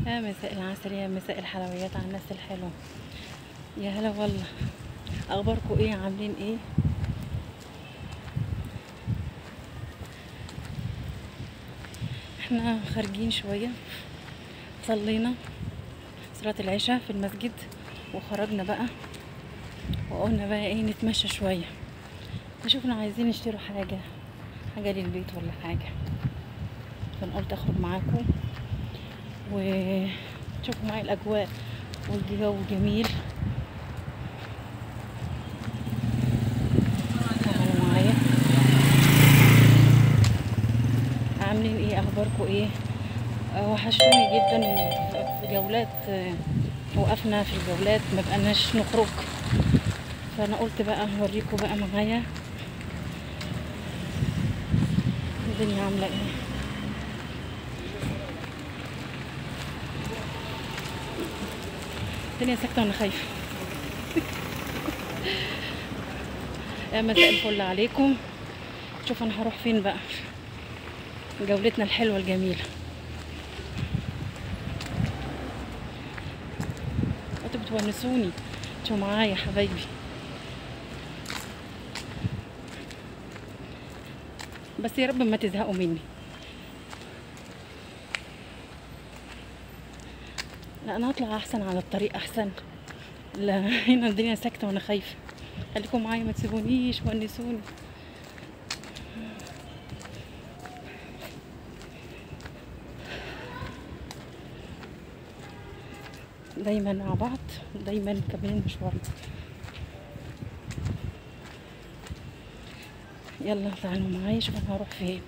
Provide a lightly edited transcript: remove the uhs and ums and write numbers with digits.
يا مساء العسل، يا مساء الحلويات على الناس الحلوة. يا هلا والله، اخباركم ايه؟ عاملين ايه؟ احنا خارجين شوية، صلينا صلاة العشاء في المسجد وخرجنا بقى، وقلنا بقى ايه نتمشى شوية، نشوفنا عايزين نشتروا حاجة للبيت ولا حاجة. فانا قلت اخرج معاكم وتشوفوا معايا الاجواء والجو جميل. تعالوا معايا. عاملين ايه؟ اخباركم ايه؟ وحشتوني جدا في جولات، وقفنا في الجولات ما بقناش نخرج، فانا قلت بقى هوريكم بقى معايا الدنيا عامله ايه. الدنيا ساكته وانا خايفة. يا مساء الفل عليكم. شوف انا هروح فين بقى، جولتنا الحلوة الجميلة. انتوا بتونسوني، انتوا معايا يا حبايبي. بس يا رب ما تزهقوا مني. لا انا هطلع احسن على الطريق احسن. لا هنا الدنيا ساكته وانا خايفة. خليكم معايا ما تسيبونيش، ونسوني. دايما مع بعض، دايما مكملين مشوارنا. يلا تعالوا معايا شوف انا هروح فين.